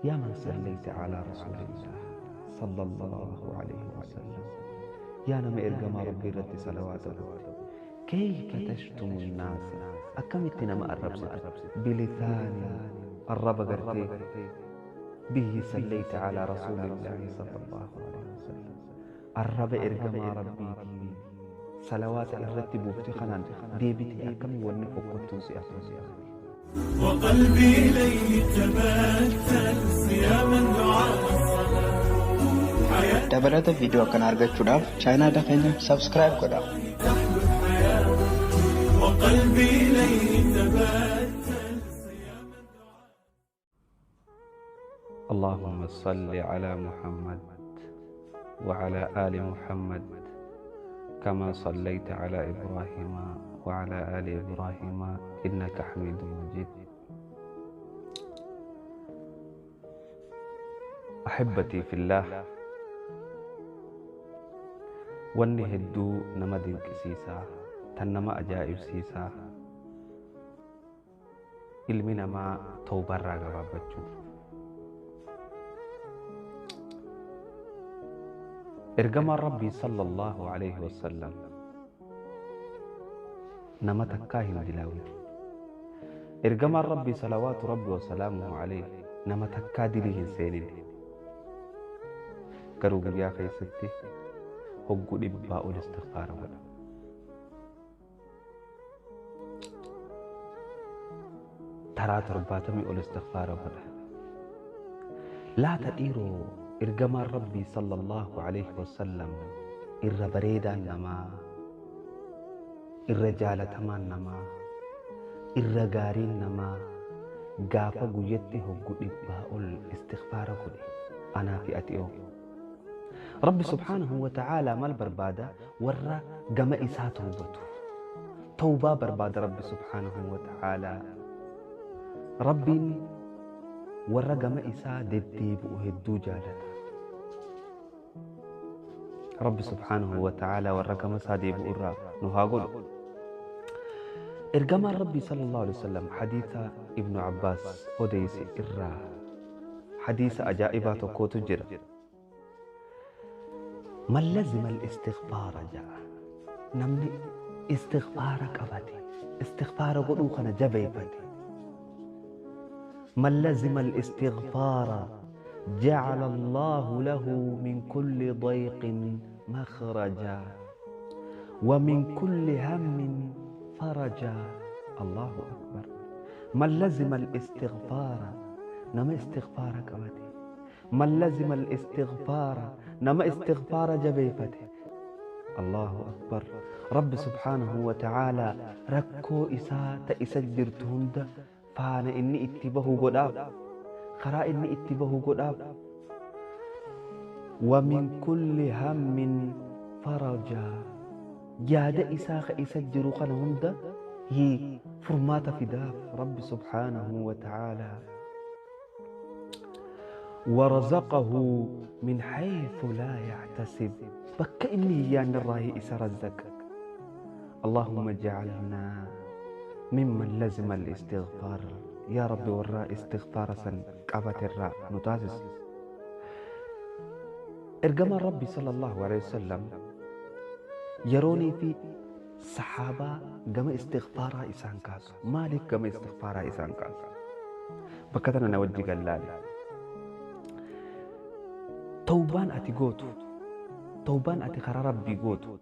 يا من صليت على رسول الله صلى الله عليه وسلم، يا نما إرجما ربي رد صلوات، كيف تشتم الناس؟ أكملت نما الرب بلسان الرب قرتي به صليت على رسول الله صلى الله عليه وسلم. الرب إرجما ربي صلوات الرتب بفتخنا ديبتي أكم ونفق التوسي. وقلبي إليه تبتل صياما دعاء الصلاة. Dabalata viidiyoo akkanaa argachuudhaaf chaayinaa keenya subscribe godhaa. تحلو الحياة وقلبي إليه تبتل صياما دعاء. اللهم صل على محمد وعلى آل محمد كما صليت على إبراهيم وعلى آل إبراهيم إنك حميد مجيد. أحبتي في الله، wanni hedduu nama dinqisiisaa tan nama ajaa'ibsiisaa ilmi namaa tawbaarraa gabaabbachuu. Ergamaan Rabbii sallallahu alaihi wasallam nama takkaa hin dilaawin. Ergamaan Rabbii salawaatu Rabbi wasalaamuhu alaihi nama takkaa dilii hin seenin. Garuu guyyaa keessatti hogguu 100 ol istighfaara godha. Taraa 70 ol istighfaara godha. Laata dhiiroo ergamaan Rabbii sallallahu alaihi wasallam irra bareedaan namaa, irra jaalatamaan namaa, irra gaariin namaa gaafa guyyatti hogguu 100 ol istighfaara godhe anaa fi ati oo. رب سبحانه وتعالى مال بربادة ورا جما إساء توبته توبة بربادة رب سبحانه وتعالى. ربي ورا جما إساء دديب وهدو جالتا. رب سبحانه وتعالى ورا جما إساء ديب ورا نهاقول. إرجما ربي صلى الله عليه وسلم حديث ابن عباس أوديس إرى حديث أجائبات كوت جرى. من لزم الاستغفار جاء نمني استغفارك أبدي استغفار قلوخنا جبيبتي. من لزم الاستغفار جعل الله له من كل ضيق مخرجا ومن كل هم فرجا. الله أكبر. من لزم الاستغفار نما استغفارك أبدي. من لزم الاستغفار نما استغفار جبيفته. الله أكبر. رب سبحانه وتعالى ركو إساء تإسجر تهند فانا إني اتبه قداب خرا إني اتبه قداب. ومن كل هم فرجا. جاد إساء إسجر قنهند هي فرمات فداف رب سبحانه وتعالى. ورزقه من حيث لا يحتسب. بك إني يا الراهي إسرزك. اللهم اجعلنا ممن لزم الاستغفار يا رب. والراء استغفار سن قبت الراء نتاسس. إرجما ربي صلى الله عليه وسلم يروني في صحابة جم استغفارا إسان كاسو. مالك جم استغفارا إسان كاسو. بكتنا نوجه قلالي توبان أتي قوتو توبان أتي خرا ربي قوتو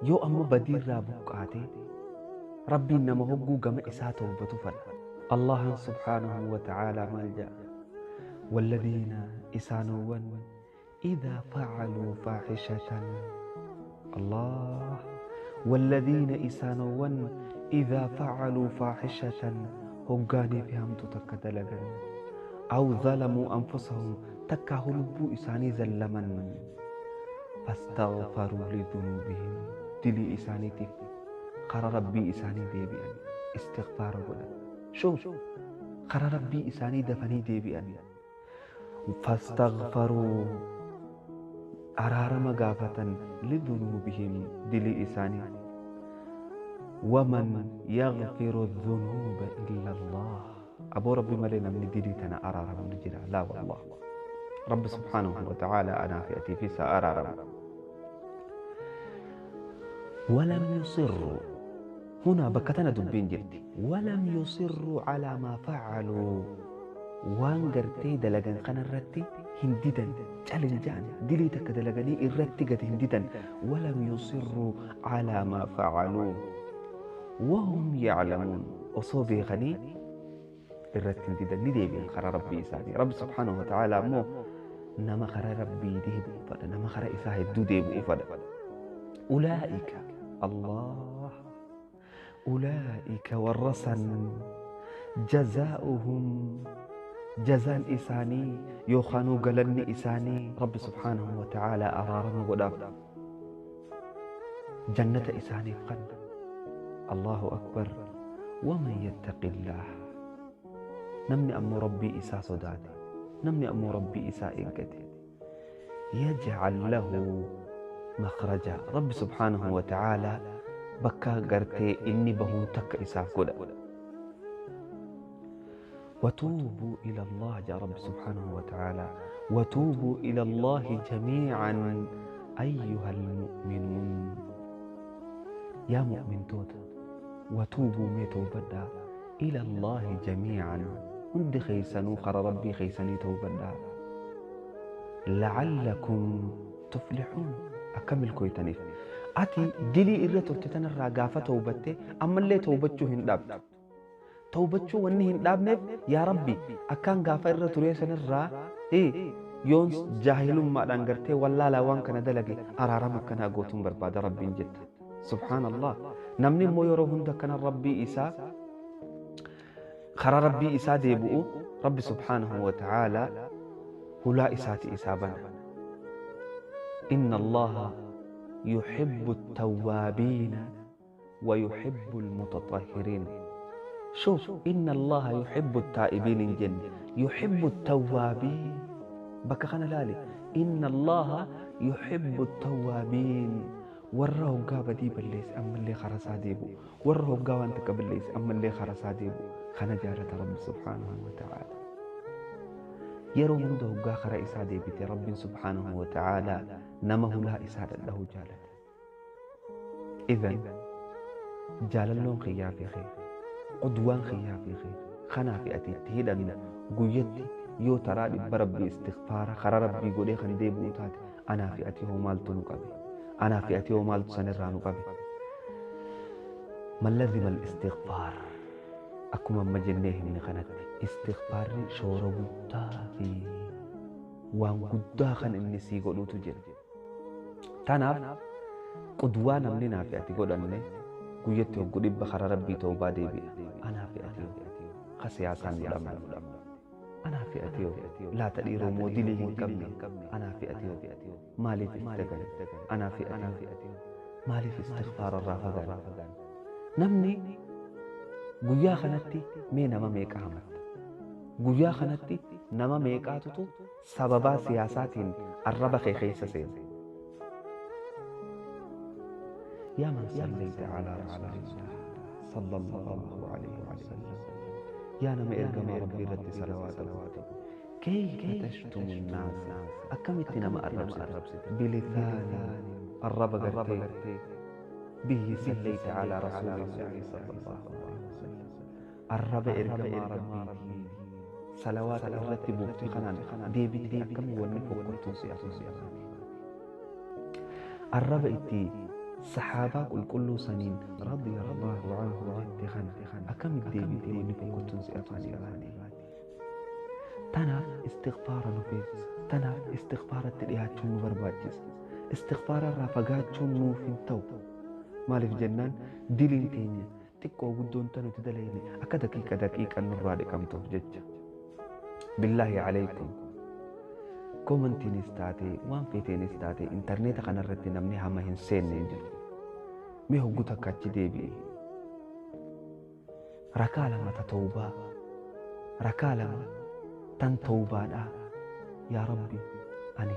يو أما بدير رابك آتي ربي إنما هو جم إساء توبتو فل. الله سبحانه وتعالى مالجأ والذين إسانوا إذا فعلوا فاحشة. الله والذين إسانوا إذا فعلوا فاحشة هجاني فيهم تتكتلغا أو ظلموا أنفسهم تكهلبوا إساني زلمن فاستغفروا لذنوبهم دلي إساني تف قرى ربي إساني ديبئا استغفار ولا شوف قرى ربي إساني دفني ديبئا فاستغفروا أرارم غافة لذنوبهم دلي إساني ومن يغفر الذنوب إلا الله. أبو ربي ملينا من دلي تنا أرارم نجرا Laa wallah, Rabbi subhaanahu wa ta'aalaa anaa fi atiifis haa araaramu. Walam yusirru, hunaa bakka tana dubbiin jirti. Walam yusirru calaa maa facaluu, waan gartee dalagan kanarratti hin didan, cal hin ja'an, dilii takka dalaganii irratti gad hin didan. Walam yusirru calaa maa facaluu wahum yaclamuun, osoo beekanii irratti hin didan, ni deebi'an karaa Rabbii isaanii. Rabbi subhaanahu wa ta'aalaa ammoo nama karaa Rabbii deebi'u fedha, nama karaa isaa hedduu deebi'u fedha. Ulaa'ika, Allah, ulaa'ika warra san, jazaa'uhum, jazaan isaanii yookaanuu galanni isaanii, Rabbi subhaanahu wa ta'aalaa araarama godhaaf, jannata isaaniif kanna. Allahu akbar. Waman yattaqillaah, namni ammoo Rabbii isaa sodaate, namni ammoo Rabbii isaa eeggate, yajcal lahu makhraja, Rabbi subhaanahu wa ta'aalaa bakka gartee inni bahuun takka isaaf godha. وتوبوا إلى الله، جاء رب سبحانه وتعالى، وتوبوا إلى الله جميعا أيها المؤمنون، يا مؤمن توت، وتوبوا مي توبدا، إلى الله جميعا، هند خيسنو خر ربي خيسني توبدا، لعلكم تفلحون، أكمل كويتنيف. أتي دلي إرى ترتتن الرقافة توبتي، أما اللي توبتشو هنداب توبتشو wanni hin dhaabneef, yaa Rabbi, akkaan gaafa irra turee sanirraa yoon jaahilummaadhaan gartee wallaalaa waan kana dalage araarama akkanaa gootuun barbaada Rabbiin jetta. Subhaanallah. Namni immoo yeroo hunda akkana Rabbii isaa karaa Rabbii isaa deebi'u, Rabbi subhaanahu wa ta'aalaa hulaa isaati isaa bana. Inna Allaha yuhibbu التوابين ويحب المتطهرين. شوف، إن الله يحب التائبين الجن، يحب التوابين. بك خنا لالي، إن الله يحب التوابين، warra hoggaa badii balleesse ammallee karaa isaa deebi'u, warra hoggaa waan takka balleesse ammallee karaa isaa deebi'u kana jaalata Rabbi subhaanahu wa ta'ala. Yeroo hunda hoggaa karaa isaa deebite, Rabbiin subhaanahu wa ta'ala nama hulaa isaa dhadhahu jaalata. Idan jaalalloon kiyyaa fi kee, qudwaan kiyyaa fi kee kanaa fi ati itti hidhannu, guyyatti yoo taraa 100 Rabbii istighfaara karaa Rabbii godhee kan deebi'u taate, anaa fi ati hoo maaltu nu qabe? Anaa fi ati hoo maaltu sanirraa nu qabe? Man lazima al-istighfaar, akkuma amma jennee himne kanatti, istighfaarri shoora guddaa fi waan guddaa kan inni sii godhutu jira. Tanaaf qudwaa namni naa fi ati godhanne guyyatti hoggu 100 karaa Rabbii toobaa deebi'a. Anaa fi ati ka siyaasaan nu dhabne, anaa fi ati laata dhiiroo moodilii hin qabne, anaa fi ati maaliif iftagan? Anaa fi ati maaliif istighfaara irraa fagaanne? Namni guyyaa kanatti mee nama meeqa hamatta? Guyyaa kanatti nama meeqaatutu sababaa siyaasaatiin arraba kee keessa seena? يا من صليت على رسول الله صلى الله عليه وسلم، يا نما إرقما ربي رد صلوات، كيف تشتم الناس، أكمت نما الرب، بلسان الرب قرتي به صليت على رسول الله صلى الله عليه وسلم، الرب إرقما ربي صلوات الرتب بوقت ديبتي أكم ونفق كنت. الرب إتي صحابة كل كل سنين رضي الله عنه جد خنا أكم الديبتي ونفق كنت. تنا استغفار نفيس، تنا استغفار الترياتشون برباجس، استغفار الرافقاتشون نوفين تو مالف جنان دلين تينيا تكو قدون تنو تدليني أكا دقيقة دقيقة نرى لكم توفجج. بالله عليكم، komantiinis taate waan feeteenis taate, intarneeta kanarratti namni hama hin seenne hin jiru. Mee hoggu takka achi deebi'e. Rakaa lama ta tawbaa, rakaa lama tan tawbaadhaa. Yaa Rabbi, ani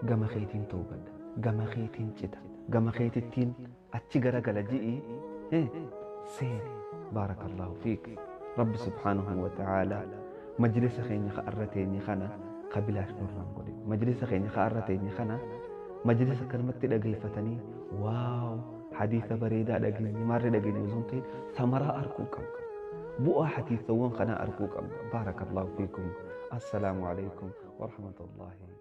gama keetiin tawbadha, gama keetiin cita, gama keetittiin achi garagala ji'i seene. Baarakallahu fiik. Rabbi subhaanahu wa ta'aalaa Majlisa keenya ka arra teenye kana ka bilaash nurraan godhin. Majlisa keenya ka arra teenye kana majlisa akkanumatti dhageeffatanii waaw hadiisa bareedaa dhageenye maarree dhageenye osoo hin ta'in samaraa arguu qabna. Bu'aa hadiisawwan kanaa arguu qabna. Baarakallaahu fiikum. Assalaamu alaikum warahmatullaahi.